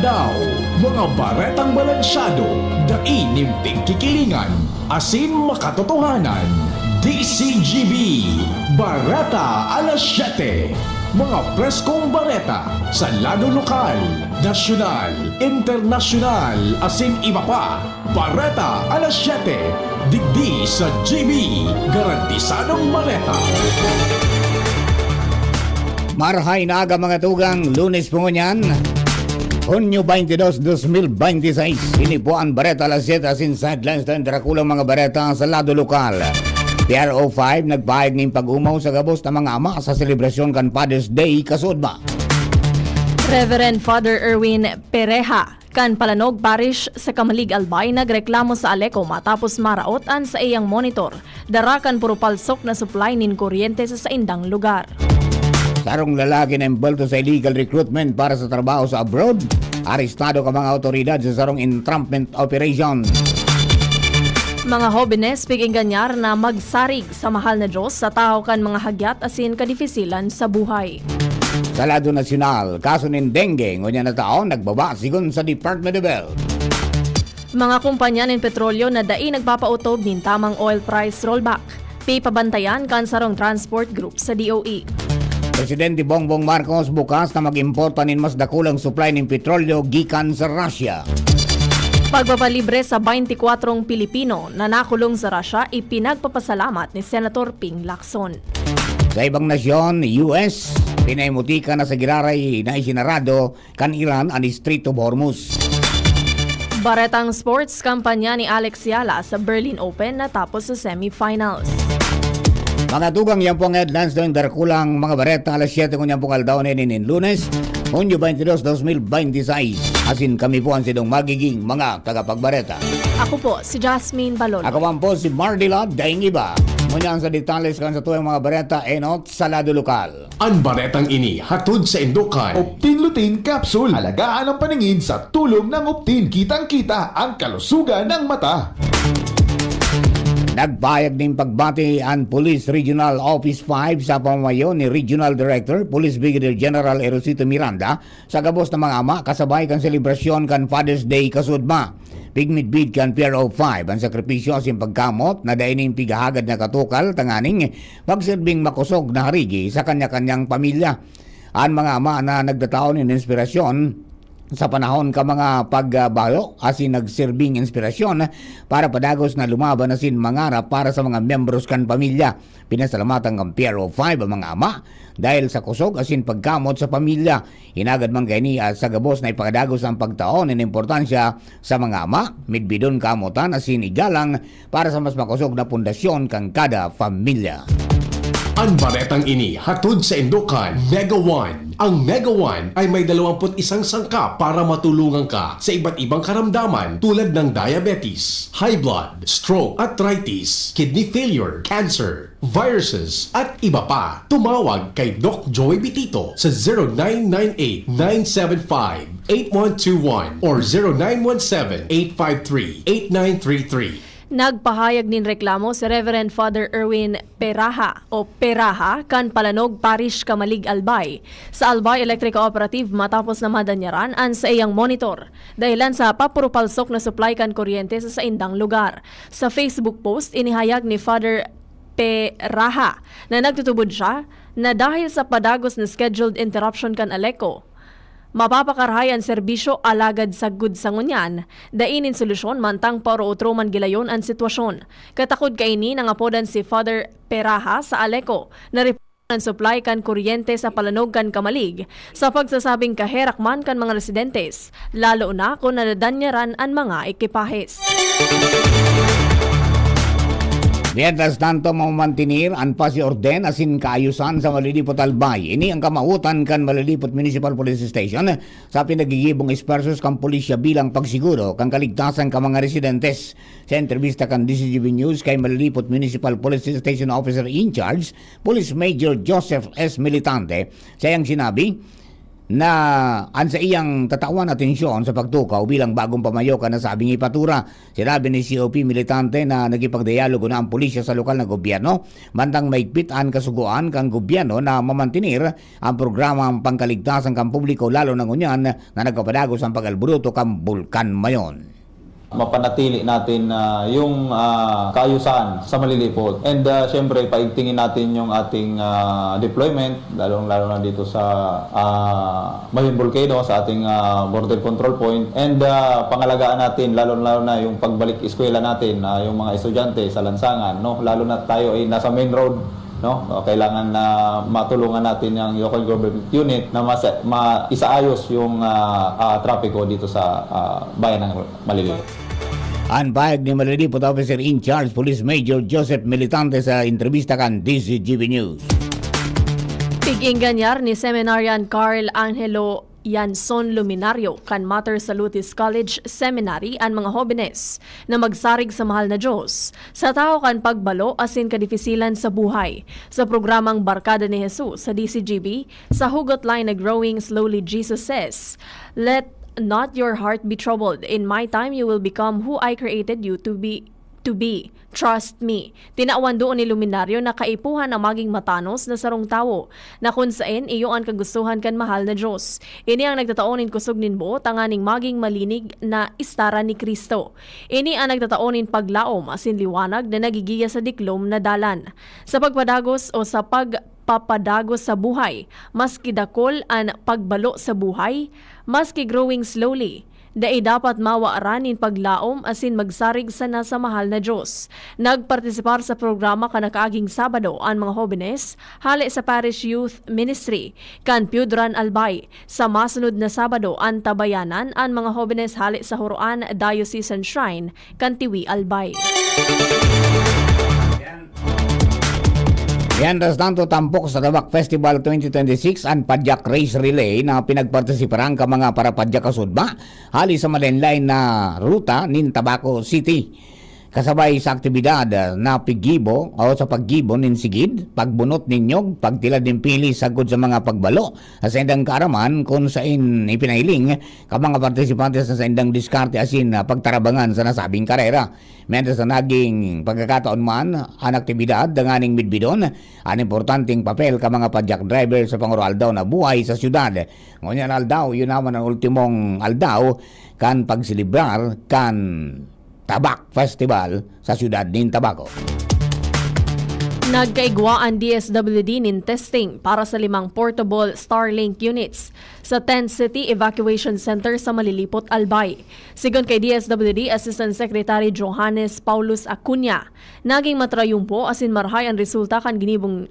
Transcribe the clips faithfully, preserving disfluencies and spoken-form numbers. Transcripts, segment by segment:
Daw, mga baretang balansyado, dai nin pigkikilingan, asin makatotohanan. D C G B, Bareta alas siyete. Mga preskong bareta sa lado lokal, nasyonal, internasyonal, asin iba pa. Bareta alas siyete, digdi sa G B, garantisadong bareta. Marahay na aga, mga tugang, Lunes po ngunyan, Hunyo twenty-two, dos mil twenty-six. Ini po ang Bareta alas siyete asin sa headlines na dakulang mga bareta sa lado lokal. P R O five nagpahayag nin pag-omaw sa gabos na mga ama sa selebrasyon kan Father's Day kasuodma. Reverend Father Erwin Pereja kan Palanog Parish sa Camalig, Albay, nagreklamo sa Aleco matapos maraot an saiyang monitor dara kan puro palsok na supply nin kuryente sa saindang lugar. Sarong lalaki na embwelto sa illegal recruitment para sa trabaho sa abroad, arestado kan mga awtoridad sa sarong entrapment operation. Mga hobenes pig-enganar na magsarig sa mahal na Diyos sa tahaw kan mga hagyat asin kadifisilan sa buhay. Sa lado nasyonal, kaso nin dengue ngunyan na taon nagbaba, sigon sa Department of Health. Mga kompanya nin petrolyo na dai nagpapaotob nin tamang oil price rollback, pipabantayan kan sarong transport group sa D O E. Presidente Bongbong Marcos bukas na mag-importa nin mas dakulang supply nin petrolyo gikan sa Russia. Pagpapalibre sa twenty-four Pilipino na nakulong sa Russia, ipinagpapasalamat ni Senator Ping Lacson. Sa ibang nasyon, U S, pinaimutika na sa giraray na isinarado kan Iran an Estreito of Hormuz. Baretang sports, kampanya ni Alex Yala sa Berlin Open natapos sa semifinals. Mga tugang, yan po ang headlines ng dakulang mga bareta alas siyete ngunyan pong aldaw na ini nin Lunes, Hunyo twenty-two, dos mil twenty-six. Asin kami po ang sidong magiging mga tagapagbareta. Ako po si Jasmine Balolo. Ako man po si Mardila Daingiba. Ngunyan sa detalles kan sa tuyang mga bareta, enot sa lado lokal. An baretang ini hatod sa indokan. Optin Lutein Capsule. Alagaan ang paningin sa tulong ng Optin. Kitang-kita ang kalusugan ng mata. Nagpahayag nin pagbati an Police Regional Office five sa pamamayo ni Regional Director Police Brigadier General Erosito Miranda sa gabos na mga ama kasabay kan selebrasyon kan Father's Day kasuodma. Pigmidbid kan P R O five an sakripisyo asin pagkamot na dai nin pighahagad na katukal tanganing magsirbing makosog na harigi sa kanya-kanyang pamilya. An mga ama na nagtatao nin inspirasyon sa panahon kan mga pagbayo asin nagsirbing inspirasyon para padagos na lumaban asin mangarap para sa mga miyembros kan pamilya. Pinasalamatan kan P R O five ang mga ama dahil sa kusog asin pagkamot sa pamilya. Hinagad man kaini, ah, sa gabos na ipakadagos ang pagtao nin importansya sa mga ama, midbidon kamotan asin igalang para sa mas makosog na pundasyon kan kada pamilya. An baretang ini hatod sa indokan Mega One. Ang Mega One ay may dalawampu't isang sangkap para matulungan ka sa iba't ibang karamdaman tulad ng diabetes, high blood, stroke, arthritis, kidney failure, cancer, viruses, at iba pa. Tumawag kay Doc Joy Bitito sa zero nine nine eight, nine seven five, eight one two one or zero nine one seven, eight five three, eight nine three three. Nagpahayag nin reklamo si Reverend Father Erwin Peraha o Peraha kan Palanog Parish, Camalig, Albay, sa Albay Electric Cooperative matapos na madanyaran an saiyang monitor dahilan sa papurupalsok na supply kan kuryente sa saindang lugar. Sa Facebook post, inihayag ni Father Peraha na nagtutubod siya na dahil sa padagos na scheduled interruption kan Aleco, mapapakarahay an serbisyo, alagad sagkod sa ngunyan, dai nin solusyon mantang paoro-otro man gilayon an sitwasyon. Katakod kaini, nangapodan si Father Peraha sa Aleco na report an supply kan kuryente sa Palanog kan Camalig sa pagsasabing kaherak man kan mga residentes, lalo na kun nadadanyaran an mga ekipahes. Mientras tanto, mamamantinir an pasiorden asin kaayusan sa Malilipot, Albay. Ini ang kamawotan kan Malilipot Municipal Police Station sa pinaggigibong esfuerzos kan pulisya bilang pagsiguro kan kaligtasan kan mga residentes. Sa entrebista kan D C G B News kay Malilipot Municipal Police Station Officer in Charge, Police Major Joseph S. Militante, saiyang sinabi, na an saiyang tatawan atensyon sa pagtukaw bilang bagong pamayo kan nasabing hepatura. Sinabi ni C O P Militante na nakipagdialogo na ang pulisya sa lokal na gobyerno, mantang maigpit an kasugoan kan gobyerno na mamantener ang programang pangkaligtasan kan publiko, lalo na ngunyan na nagpapadagos ang pag-alboroto kan Bulkan Mayon. Mapanatili natin na yung, ah, kaayusan sa Malilipot. And, ah, syempre, paigtingin natin yung ating, ah, deployment, lalong-lalo na dito sa, ah, Mayon Volcano, sa ating, ah, border control point. And, ah, pangalagaan natin, lalong-lalo na yung pagbalik eskwela natin, ah, yung mga estudyante sa lansangan, no? Lalo na tayo ay nasa main road, no? O, kailangan na matulungan natin yung local government unit na mas, ma-, isaayos yung, ah, ah, trapiko dito sa, ah, bayan ng Malilipot. An pahayag ni Malilipot Officer in Charge Police Major Joseph Militante sa entrebista kan D Z G B News. Pig-ingganyar ni Seminarian Carl Angelo Yanson Luminario kan Mater Salutis College Seminary an mga hobenes na magsarig sa mahal na Diyos sa tahaw kan pagbalo asin kadifisilan sa buhay. Sa programang Barkada ni Jesus sa D Z G B, sa hugot line na Growing Slowly, Jesus Says, "Let not your heart be troubled. In my time, you will become who I created you to be, to be. Trust me." Tinawan doon ni Luminario na kaipuhan na maging matanos na sarong tawo, na kun saen iyo an kagustohan kan mahal na Diyos. Ini ang nagtatao nin kusog nin boot tanganing maging malinig na istara ni Cristo. Ini ang nagtatao nin paglaom asin liwanag na nagigiya sa diklom na dalan. Sa pagpadagos o sa pagpapadagos sa buhay, maski dakul an pagbalo sa buhay, maski growing slowly, dai dapat mawaran nin paglaom asin magsarig sana sa mahal na Diyos. Nagpartisipar sa programa kan nakaaging Sabado an mga hobenes hale sa Parish Youth Ministry kan Piudran, Albay. Sa masunod na Sabado, antabayanan an mga hobenes hale sa Huroan Diocesan Shrine kan Tiwi, Albay. Mientras tanto, tampok sa Tabak Festival twenty twenty-six an Padyak Race Relay na pinagpartisiparan ka mga parapadyak kasudma hali sa malinlain na ruta nin Tabaco City. Kasabay sa aktibidad, ah, na piggibo o sa paggibo nin sigid, pagbunot nin nyog, pagtilad nin pili sagkod sa mga pagbalo sa saindang kaaraman, kun sain ipinahiling ka mga partisipante sa saindang diskarte asin, ah, pagtarabangan sa nasabing karera. Mientras na naging pagkakataon man an aktibidad tanganing midbidon an importanteng papel ka mga padyak driver sa pangoroaldaw na buhay sa syudad. Ngunyan aldaw, iyo naman an ultimong aldaw kan pagselebrar kan Tabak Festival sa siyudad nin Tabaco. Nagkaigwa an D S W D nin testing para sa limang portable Starlink units sa Tent City Evacuation Center sa Malilipot, Albay. Sigon kay D S W D Assistant Secretary Johannes Paulus Acuña, naging matrayumpo asin marahay an resulta kan ginibong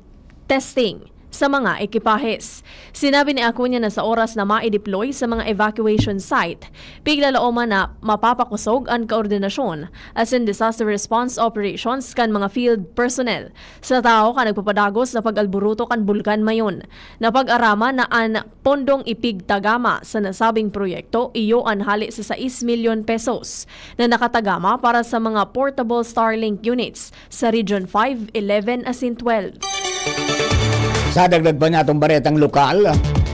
testing sa mga ekipahes. Sinabi ni Acuña na sa oras na ma-deploy sa mga evacuation site, piglalaoman na mapapakosog an koordinasyon asin disaster response operations kan mga field personnel sa tahaw kan nagpapadagos na pag-alboroto kan Bulkan Mayon. Napag-araman na an pondong ipigtagama sa nasabing proyekto iyo an hale sa sais milyon pesos na nakatagama para sa mga portable Starlink units sa Region five, eleven asin twelve. Sa dagdag pa niatong baretang lokal,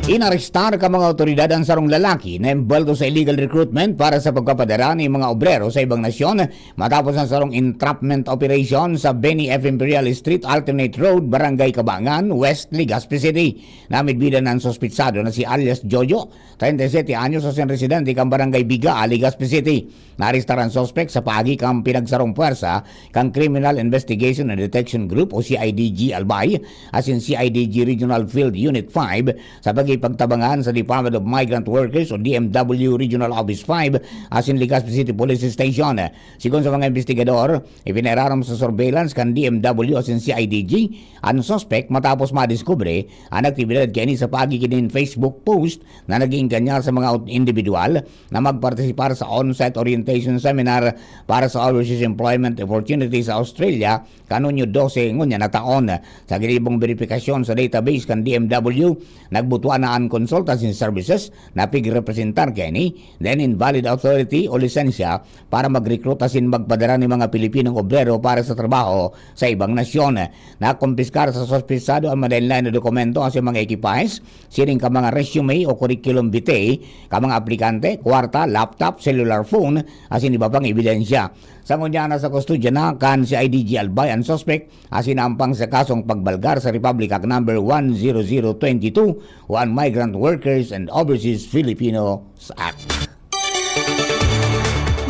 inarestar ka mga awtoridad ang sarong lalaki na embwelto sa illegal recruitment para sa pagpapadara nin mga obrero sa ibang nasyon matapos ang sarong entrapment operation sa Benny F. Imperial Street, Alternate Road, Barangay Kabangan, West Legazpi City. Namidbidan na an suspetsado na si alias Jojo, treinta y siete anyos, asin residente kan Barangay Biga, Legazpi City. Naarestar an suspek sa paagi kan pinagsarong pwersa kan Criminal Investigation and Detection Group o C I D G Albay asin C I D G Regional Field Unit five sa pakikipagtabangan sa Department of Migrant Workers o D M W Regional Office five asin Legazpi City Police Station. Sigon sa mga investigador, ipinairarom sa surveillance kan D M W asin C I D G an suspek matapos madiskubre an aktibidad kaini sa paagi ki nin Facebook post na nag-iinganyar sa mga ot-, indibidwal na magpartisipar sa on-site orientation seminar para sa Overseas Employment Opportunity sa Australia kan Hunyo dose ngunyan na taon. Sa ginibong beripikasyon sa database kan D M W, nagbutwa an konsulta sin services na pigrepresentar kaini, then invalid authority o lisensya para mag-recruit asin magpadara nin mga Pilipinong obrero para sa trabaho sa ibang nasyon. Nakumpiskar sa suspetsado an madainlain na dokumento asin mga ekipahes, siring ka mga resume o curriculum vitae ka mga aplikante, kwarta, laptop, cellular phone, asin iba pang ebidensya. Sa ngunyan na sa kustodya na kan C I D G Albay an suspek, asin naampang sa kasong pagbalgar sa Republic Act Number one zero zero twenty-two o an Migrant Workers and Overseas Filipinos Act.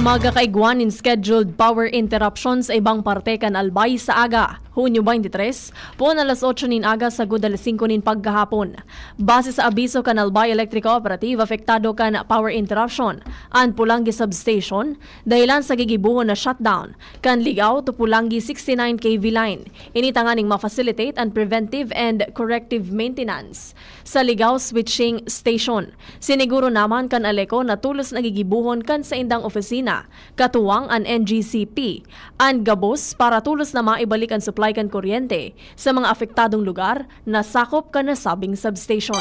Magkakaigwa nin scheduled power interruption sa ibang parte kan Albay sa aga, Hunyo twenty-three, poon alas otso nin aga sagkod alas singko nin pagkahapon. Base sa abiso kan Albay Electric Cooperative, apektado kan power interruption an Pulanggi Substation, dahilan sa gigibohon na shutdown kan Ligao to Pulanggi sixty-nine K V line. Ini tanganing ma-facilitate an preventive and corrective maintenance sa Ligao Switching Station. Siniguro naman kan Aleco na tolos na gigibohon kan saindang opisina, katuwang an N G C P, an gabos para tolos na maibalik an supply kan kuryente sa mga apektadong lugar na sakop kan nasabing substation.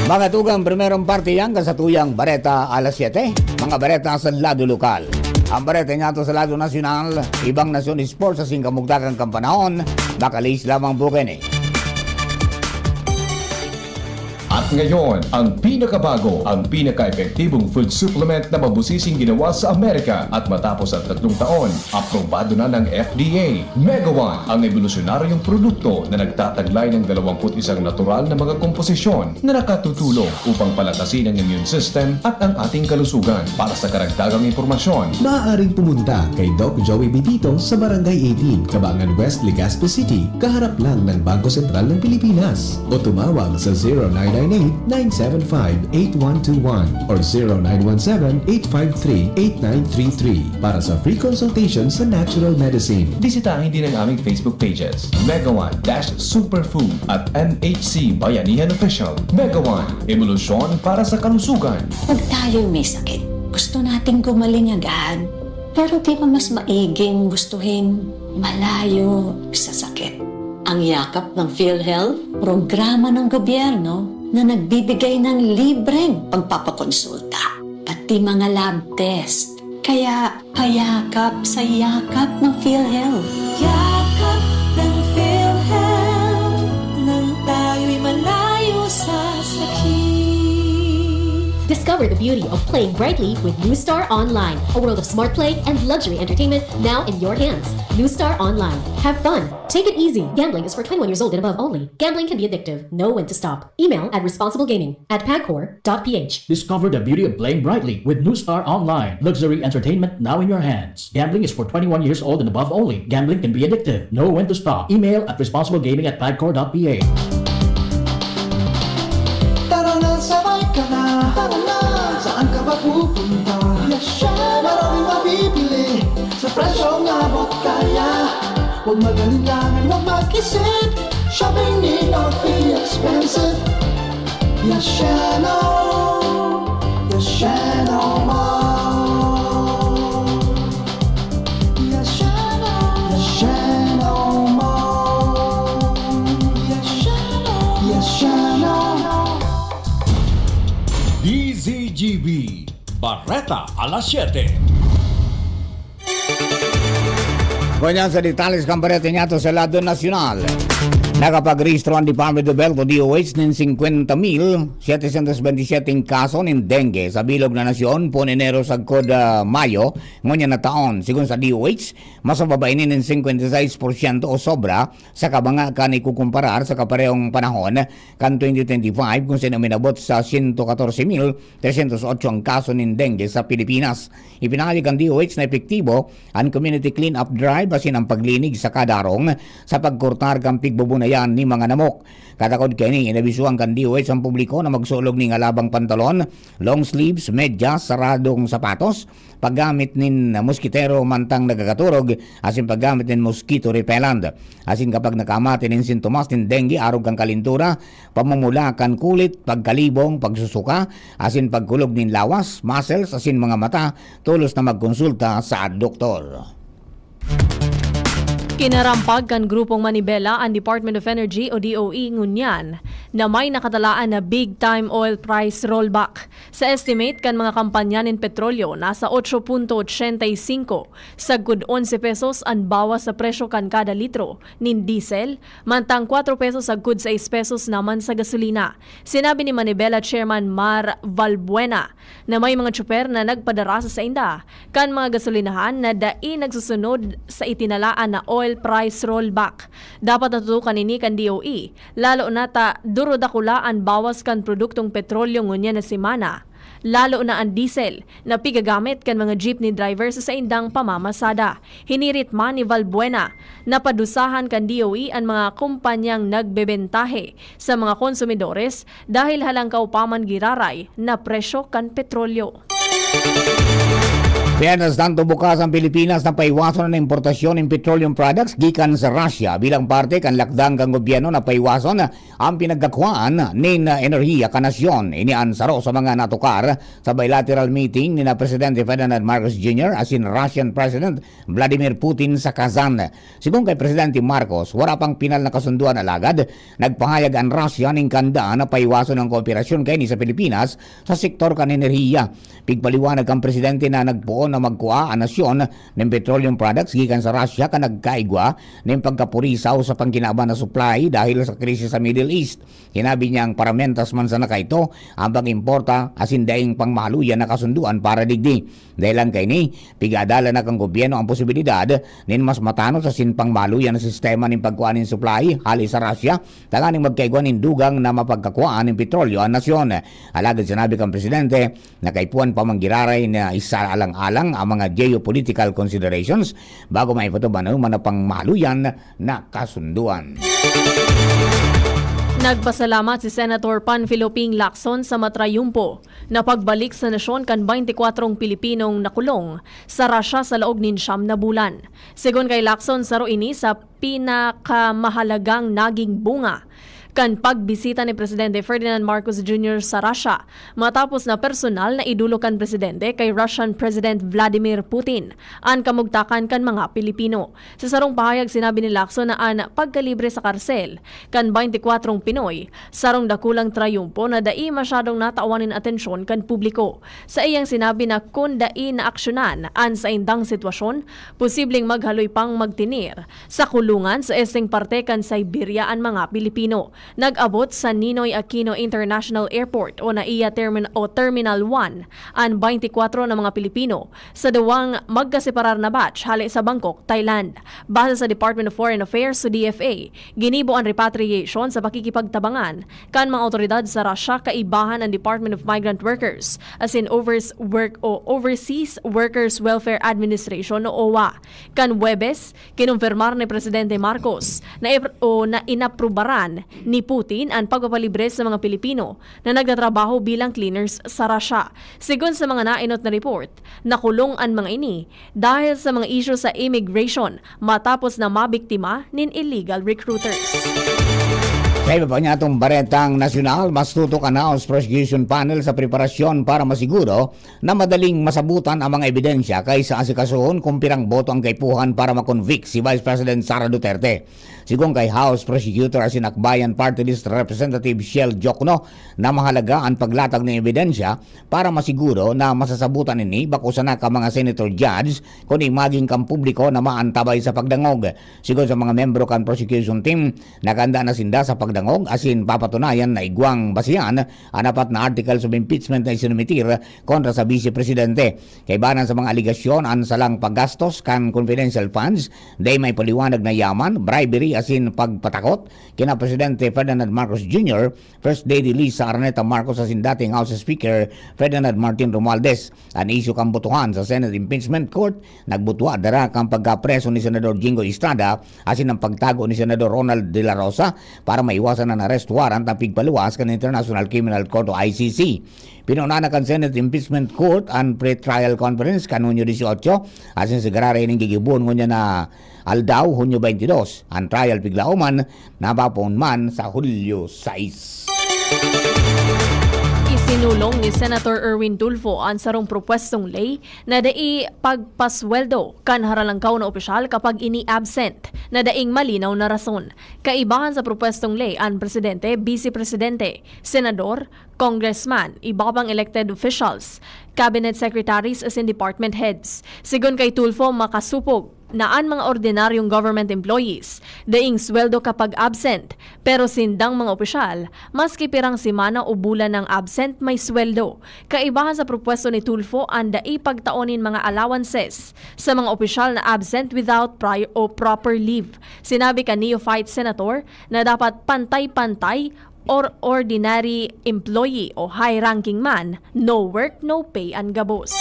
Mga tugang, primerong parte yan kan satuyang bareta alas siyete. Mga bareta sa lado lokal. Ang bareta niyato sa lado nasyonal, ibang nasyon sports sa singkamugtakan kan panahon, makalihis lamang po kaini. At ngayon, ang pinakabago, ang pinaka-epektibong food supplement na mabusising ginawa sa Amerika at matapos ang tatlong taon, aprobado na ng F D A. Mega One, ang ebolusyonaryong produkto na nagtataglay ng dalawampu't isang natural na mga komposisyon na nakatutulong upang palakasin ang immune system at ang ating kalusugan. Para sa karagdagang impormasyon, maaaring pumunta kay Doc Joey Bidito sa Barangay eighteen, Cabangan West, Legazpi City, kaharap lang ng Bangko Sentral ng Pilipinas. O tumawag sa zero nine nine eight, nine seven five, eight one two one or zero nine one seven, eight five three, eight nine three three para sa free consultation sa natural medicine. Bisitahin din ang aming Facebook pages, Mega One dash Superfood at M H C Bayanihan Official. Mega One, ebolusyon para sa kalusugan. Pag tayo'y may sakit, gusto nating gumaling agad. Pero di ba mas maiging gustuhin malayo sa sakit? Ang Yakap ng PhilHealth, programa ng gobyerno na nagbibigay ng libreng pagpapakonsulta, pati mga lab test. Kaya payakap sa Yakap ng PhilHealth. Yakap ng PhilHealth, nang tayo'y malayo sa sakit. Discover the beauty of playing brightly with New Star Online, a world of smart play and luxury entertainment now in your hands. New Star Online. Have fun. Take it easy. Gambling is for twenty-one years old and above only. Gambling can be addictive. Know when to stop. Email at responsiblegaming at pagcor dot p h. Discover the beauty of playing brightly with New Star Online. Luxury entertainment now in your hands. Gambling is for twenty-one years old and above only. Gambling can be addictive. Know when to stop. Email at responsiblegaming at pagcor dot p h. Tara na, sabay ka na. Tara na, saan ka ba pupunta? Yasha, maraming mabibili sa presyong abot kaya. Huwag mag-alinlangan, huwag mag-isip. Shopping need not be expensive. Yashano, Yashano Mall. Yashano, Yashano Mall. Yashano, Yashano. D Z G B, Bareta alas siyete. Ngunyan sa detalye kan bareta niyato sa lado nasyonal. Nakapagrehistro ang Department of Health o D O H nin singkwenta mil setecientos benti siyete kaso nin dengue sa bilog na nasyon poon Enero sagkod, ah, Mayo ngunyan na taon. Segun sa D O H, mas mababa ini nin singkwenta y sais porsyento o sobra sa kabanga kan ikukumparar sa kaparehong panahon kan twenty twenty-five, kun saen uminabot sa sento katorse mil tresyentos otso ang kaso nin dengue sa Pilipinas. Ipinahayag kan D O H na epektibo an community clean-up drive asin an paglinig sa kada harong sa pagkurtar kan pigbubunayan nin mga namok. Katakod kaini, inabisuhan kan D O H an publiko na magsulog nin halabang pantalon, long sleeves, medyas, saradong sapatos, paggamit nin moskitero mantang nagkakaturog, asin paggamit nin mosquito repellent. Asin kapag nakaamati nin sintomas nin dengue, arog kan kalintura, pamumula kan kulit, pagkalibong, pagsusuka, asin pagkulog nin lawas, muscles, asin mga mata, tolos na magkonsulta sa doktor. Kinarampag kan Grupong Manibela an Department of Energy o D O E ngunyan na may nakatalaan na big-time oil price rollback. Sa estimate kan mga kampanya nin petrolyo, nasa otso punto ochenta y singko sagkod onse pesos an bawas sa presyo kan kada litro nin diesel, mantang kwatro pesos sagkod sais pesos naman sa gasolina. Sinabi ni Manibela Chairman Mar Valbuena na may mga tsoper na nagpadara sa sainda kan mga gasolinahan na dai nagsusunod sa itinalaan na oil price rollback. Dapat natutukan ini kan D O E, lalo na ta durodakula an bawas kan produktong petrolyo ngunyan na semana, lalo na an diesel na pigagamit kan mga jeepney driver sa saindang pamamasada. Hinirit man ni Valbuena na padusahan kan D O E an mga kompanyang nagbebentahe sa mga konsumidores dahil halangkaw pa man giraray na presyo kan petrolyo. Mientras tanto, bukas ang Pilipinas na paiwason ang importasyon ng petroleum products gikan sa Russia bilang parte kan lakdang kan gobyerno na paiwason ang pinagkakuhaan nin enerhiya kan nasyon. Ini an saro sa mga natukar sa bilateral meeting ni na Presidente Ferdinand Marcos Junior asin Russian President Vladimir Putin sa Kazan. Sigon kay Presidente Marcos, wara pang pinal na kasunduan, alagad nagpahayag an Russia nin kanda na paiwason ang kooperasyon kaini sa Pilipinas sa sektor kan enerhiya. Pigpaliwanag kan presidente na nagpoon na magkua an nasyon nin petroleum products gikan sa Russia kan nagkaigwa nin pagkapurisaw sa pangkinaban na supply dahil sa krisis sa Middle East. Hinabi niyang paramentas man sana kaito ang pag-importa asin daing pangmahaluyan na kasunduan para digdi. Dahil lang kaini, pigaadalan na kan gobyerno ang posibilidad nin mas matanos asin pangmahaluyan na sistema nin pagkua nin supply hali sa Russia, tanganing magkaigwa nin dugang na mapagkakuaan nin petrolyo an nasyon. Alagad sinabi kan presidente na kaipuhan pa man giraray na isaalang-alang ang mga geopolitical considerations bago maipatubang man na pangmahaluyan na kasunduan. Nagpasalamat si Senator Panfilo Ping Lacson sa matrayumpo na pagbalik sa nasyon kan baynti kwatrong Pilipinong nakulong sa Russia sa laog nin siyam na bulan. Sigon kay Lacson, saro ini sa pinakamahalagang naging bunga kan pagbisita ni Presidente Ferdinand Marcos Junior sa Russia, matapos na personal na idolok kan presidente kay Russian President Vladimir Putin an kamugtakan kan mga Pilipino. Sa sarong pahayag, sinabi ni Lacson na an pagkalibre sa karsel kan baynti kwatrong Pinoy, sarong dakulang trayumpo na dai masyadong natawan nin atensyon kan publiko. Sa iyang sinabi na kun dai naaksyonan an saindang sitwasyon, posibleng maghaloy pang magtener sa kulungan sa esteng parte kan Siberia an mga Pilipino. Nag-abot sa Ninoy Aquino International Airport o NAIA Termin-, o Terminal one an baynti kwatro na mga Pilipino sa duwang magkaseparar na batch hale sa Bangkok, Thailand. Base sa Department of Foreign Affairs o D F A, ginibo an repatriation sa pakikipagtabangan kan mga awtoridad sa Russia kaibahan ang Department of Migrant Workers asin Overs-, Work o Overseas Workers Welfare Administration o OWWA. Kan Huwebes, kinumpirmar ni Presidente Marcos na ipr-, o na inaprubaran ni Putin an pagpapalibre sa mga Pilipino na nagtatrabaho bilang cleaners sa Russia. Sigon sa mga naenot na report, nakulong an mga ini dahil sa mga isyu sa immigration matapos na mabiktima nin illegal recruiters. Sa iba pa niyatong baretang nasyonal, mas tutok an House Prosecution Panel sa preparasyon para masiguro na madaling masabutan ang mga ebidensya kaysa asikasuhon kung pirang boto ang kaipuhan para makonvict si Vice President Sara Duterte. Sigon kay House Prosecutor asin Akbayan Party List Representative Shell Jokno na mahalaga ang paglatag ng ebidensya para masiguro na masasabutan ini bako sana ka mga senator judge kundi maging kan publiko na maantabay sa pagdangog. Sigon sa mga membro kan prosecution team, nakanda na sinda sa pagdangog asin papatunayan na igwang basihan an apat na articles of impeachment na isinumitir kontra sa Vice Presidente. Kaibanan sa mga aligasyon an salang paggastos kan confidential funds, dai maipaliwanag na yaman, bribery asin pagpatakot kina Presidente Ferdinand Marcos Junior, First Lady Liza Araneta Marcos asin dating House Speaker Ferdinand Martin Romualdez. An isyu kan botohan sa Senate Impeachment Court nagbutwa dara kan pagkapreso ni Senador Jingo Estrada asin ang pagtago ni Senador Ronald De La Rosa para maiwasan an arrest warrant na pigpaluwas kan International Criminal Court o I C C. Pinuna na kan Senate Impeachment Court an pre-trial conference kan Hunyo dieciocho, asin sa gararay ning gigibohon ngunyan na aldaw, Hunyo twenty-two. An trial piglaoman, napapoon man sa Hulyo sais. Nulong ni Senator Erwin Tulfo an sarong propwestong ley na dai pagpasweldo kan haralangkaw na opisyal kapag ini absent na daing malinaw na rason. Kaibahan sa propwestong ley an presidente, bise presidente, senador, congressman, iba pang elected officials, cabinet secretaries asin department heads. Sigon kay Tulfo, makasupog na an mga ordinaryong government employees daing sweldo kapag absent, pero sindang mga opisyal, maski pirang semana o bulan nang absent, may sweldo. Kaibahan sa propwesto ni Tulfo an dai pagtao nin mga allowances sa mga opisyal na absent without prior o proper leave. Sinabi kan neophyte senator na dapat pantay-pantay or ordinary employee o high-ranking man, no work, no pay an gabos.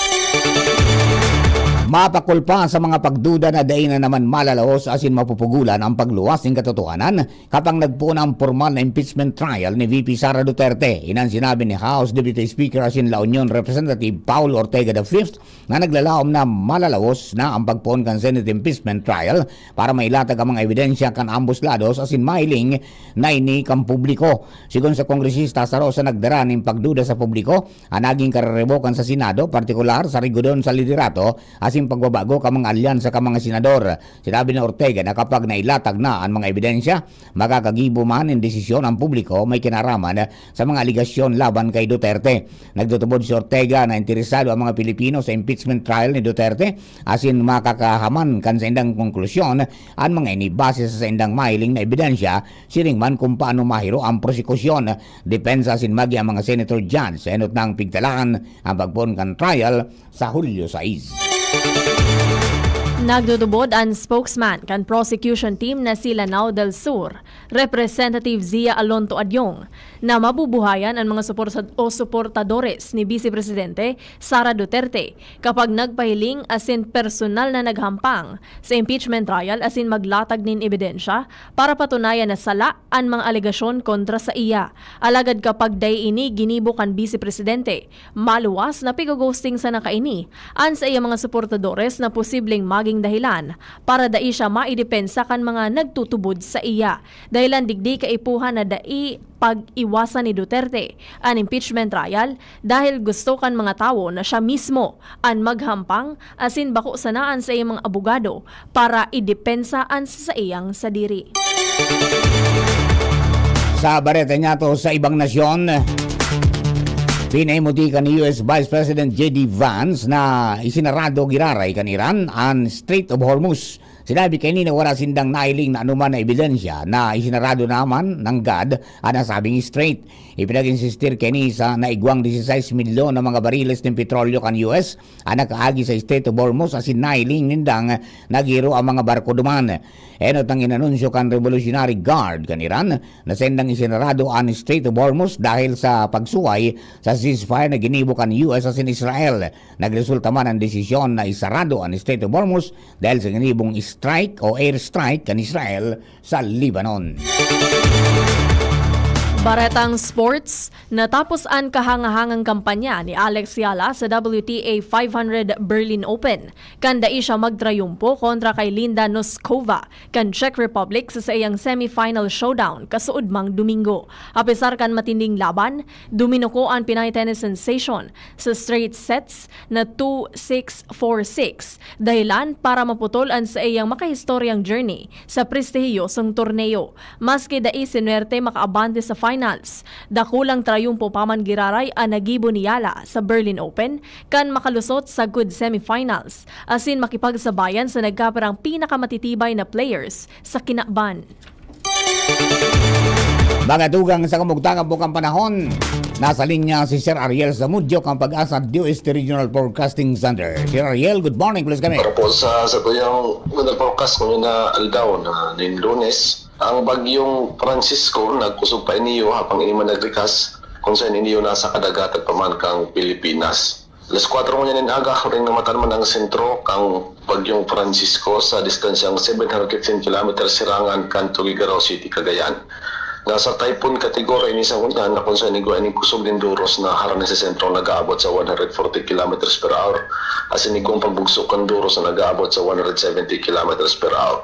Mapakol pa sa mga pagduda na dai na naman malalaos asin mapupugulan ang pagluwas nin katotohanan kapag nagpoon ang pormal na impeachment trial ni V P Sara Duterte. Iyan an sinabi ni House Deputy Speaker asin La Union Representative Paul Ortega the fifth na naglalaom na malalaos na ang pagpoon kan Senate impeachment trial para mailatag ang mga ebidensya kan ambos lados asin mahiling na ini kan publiko. Sigon sa kongresista, saro sa nagdara nin pagduda sa publiko an nagin karerebokan sa Senado, partikular sa rigudon sa liderato asin pagbabago kan mga alyansa kan mga senador. Sinabi ni Ortega na kapag nailatag na an mga ebidensya, makakagibo man nin desisyon ang publiko may kinaraman sa mga alegasyon laban kay Duterte. Nagtutubod si Ortega na interesado ang mga Pilipino sa impeachment trial ni Duterte asin makakahaman kan saindang konklusyon an mga ini base sa saindang mahiling na ebidensya, siring man kung paano mahiro ang prosekusyon, depensa asin magin ang mga senator judge sa enot nang pigtalaan ang pagpoon kan trial sa Hulyo sais. Nagtutubod an spokesman kan prosecution team na si Lanao del Sur, Representative Zia Alonto Adyong, na mabubuhayan an mga suporta- o suportadores ni Bise Presidente Sara Duterte kapag nagpahiling asin personal na naghampang sa impeachment trial asin maglatag nin ebidensya para patunayan na sala an mga alegasyon kontra saiya. Alagad kapag dai ini ginibo kan Bise Presidente, maluwas na pigo-ghosting sana kaini an saiyang mga suportadores na posibleng magin dahilan para dai siya maidepensa kan mga nagtutubod saiya. Dahilan digdi kaipuhan na dai pag-iwasan ni Duterte an impeachment trial dahil gusto kan mga tawo na siya mismo an maghampang asin bako sana an saiyang mga abogado para idepensa an saiyang sadiri. Sa bareta niyato sa ibang nasyon, pinaimuti kan U S Vice President J D Vance na isinarado giraray kan Iran an Strait of Hormuz. Sinabi kaini na wala sindang nahiling na anoman na ebidensya na isinarado naman nanggad an nasabing strait. Ipinag-insistir kaini sa naigwang dieciséis milyon na mga bariles nin petrolyo kan U S an nakaagi sa Strait of Hormuz asin nahiling nindang naghiro ang mga barko duman. Enot nang inanunsyo kan Revolutionary Guard kan Iran na saindang isinarado an Strait of Hormuz dahil sa pagsuway sa ceasefire na ginibo kan U S asin Israel. Nagresulta man an desisyon na isarado an Strait of Hormuz dahil sa ginibong strike o airstrike kan Israel sa Lebanon. Baretang sports, natapos an kahangahangang kampanya ni Alex Yala sa W T A five hundred Berlin Open, kan dai siya magtrayumpo kontra kay Linda Noskova kan Czech Republic sa saiyang semifinal showdown kasuodmang Domingo. Apesar kan matinding laban, duminuko an Pinay tennis sensation sa straight sets na two six, four six, dahilan para maputol an saiyang makahistoryang journey sa prestihiyosong torneo. Maski dai sinuwerte makaabante sa finals, dakulang trayumpo pa man giraray an nagibo ni Yala sa Berlin Open kan makalusot sagkod semifinals asin makipagsabayan sa nagkapirang pinakamatitibay na players sa kinaban. Mga tugang sa kamugtangan po kan panahon, nasa linya si Sir Ariel Zamudio kan PAGASA DOST Regional Forecasting Center. Sir Ariel, good morning, please kami. Para po sa, sa tuyang weather forecast ngayon na aldaw na nin Lunes, ang bagyong Francisco nagkusog pa iniyo habang ini man nagrikas kung saan iniyo nasa kadagatan pa man kang Pilipinas. Alas kwatro ngunyan nin aga, huring namatan man ang sentro kang Bagyong Francisco sa distansyang seven hundred fifteen kilometers sirangan kan Tuguegarao City, Cagayan. Nasa typhoon category ini sa ngunyan na kung saan igwa ining kusog nin duros na harani sa sentrong nag-aabot sa one hundred forty kilometers per hour, asin igwang pagbugso kan duros na nag-aabot sa one hundred seventy kilometers per hour.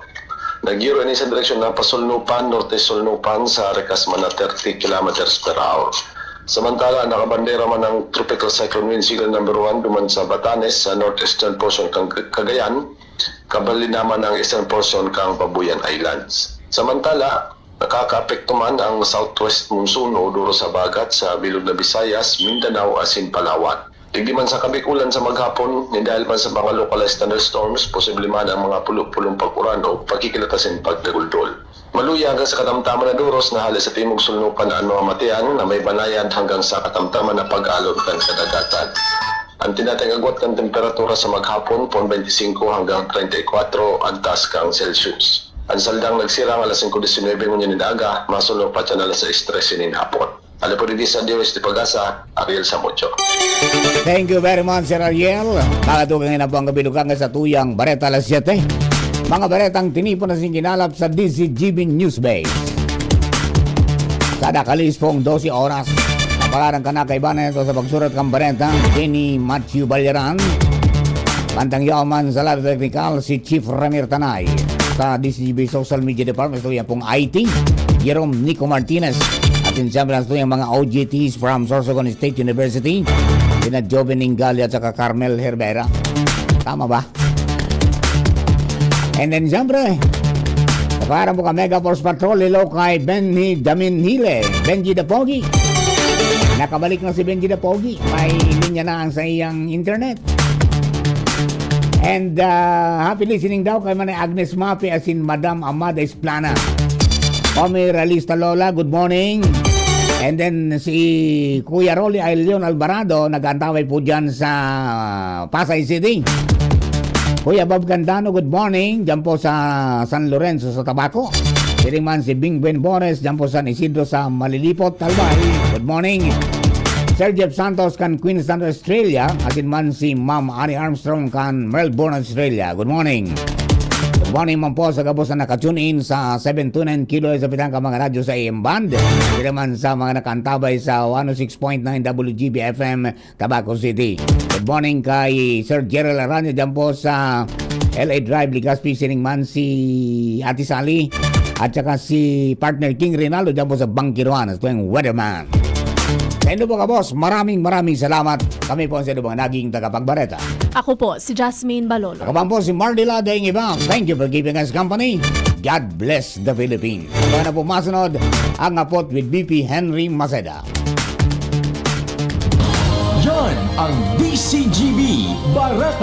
Naggiro ini sa direksyon na pasulnupan, norte-sulnupan, sa rikas man na thirty kilometers per hour. Samantala, nakabandera man ang Tropical Cyclone Wind Signal number one duman sa Batanes, sa northeastern portion kan Cagayan, kabali naman ang eastern portion kan Babuyan Islands. Samantala, nakakaapekto man ang southwest monsoon o duros habagat sa bilog na Visayas, Mindanao asin Palawan. Digdi man sa Kabikulan sa maghapon, ni dahil man sa mga localized thunderstorms, posible man ang mga pulo-pulong pag-uran o pagkikilat asin pagdaguldol. Maluya hanggang sa katamtaman na duros na hale sa timog sulnukan an mga matean na may banayad hanggang sa katamtaman na pag-alon kan kadagatan. An tinatayong agwat kan temperatura sa maghapon, pon twenty-five hanggang treinta y cuatro an taas kan Celsius. An saldang nagsirang alas singko disinuybe ngunyan nin aga, masulno pa siya alas sais trese nin hapon. Alipod digdi sa D O S T Pag-asa, Ariel Samudio. Thank you very much, Sir Ariel. Mga tugang na po ang kabilugan sa tuyang Bareta alas siyete. Mga baretang tinipon na singginalap sa D Z G B News Base. Sa nakalis pong dose oras. Kapalaran ka na kaibanan ito sa pagsurat kang bareta, Jenny Matthew Balyaran. Pantang yaman sa lado technical, si Chief Ramir Tanay. Sa D Z G B Social Media Department, ito yan pong I T, Jerome Nico Martinez. At in siyempre, ito yung mga O G Ts from Sorsogon State University, sina Joven Ingali at saka Carmel Herbera. Tama ba? And then, siyempre, para mo ka Mega Force Patrol, hello kay Benny Damin Hile, Benji the Pogi. Nakabalik na si Benji the Pogi. May linya na ang sa iyang internet. And uh, happy listening daw kay Manay Agnes Mapi asin Madam Amada Esplana. Omi Realista Lola, good morning. And then si Kuya Rolly Ailion Alvarado, nag-aantaway po dyan sa Pasay City. Kuya Bob Candano, good morning. Diyan po sa San Lorenzo, sa Tabaco. Siring man si Bing Ben Bores, diyan po sa San Isidro, sa Malilipot, Albay. Good morning. Sir Jeff Santos kan Queensland, Australia. Asin man si Ma'am Annie Armstrong kan Melbourne, Australia. Good morning. Good morning man po sa gabos na nakatune in sa seven two nine Kilo sa pitang ka mga radyo sa A M band. Siring man sa mga nakaantabay sa one oh six point nine W G B F M Tabaco City. Good morning kay Sir Gerald Aranya dyan po sa L A Drive, Legazpi, siring man si Ate Sally at saka si partner King Rinaldo dyan po sa Bangkiruan, sa tuwing weatherman. Sa inyo po, kabos, maraming maraming salamat. Kami po ang sa inyo mga naging tagapagbareta. Ako po, si Jasmine Balolo. Ako man po si Mardy Lading Iba. Thank you for giving us company. God bless the Philippines. Mga na po masunod, ang Apot with B P Henry Maceda. Yan ang D C G B, Bareta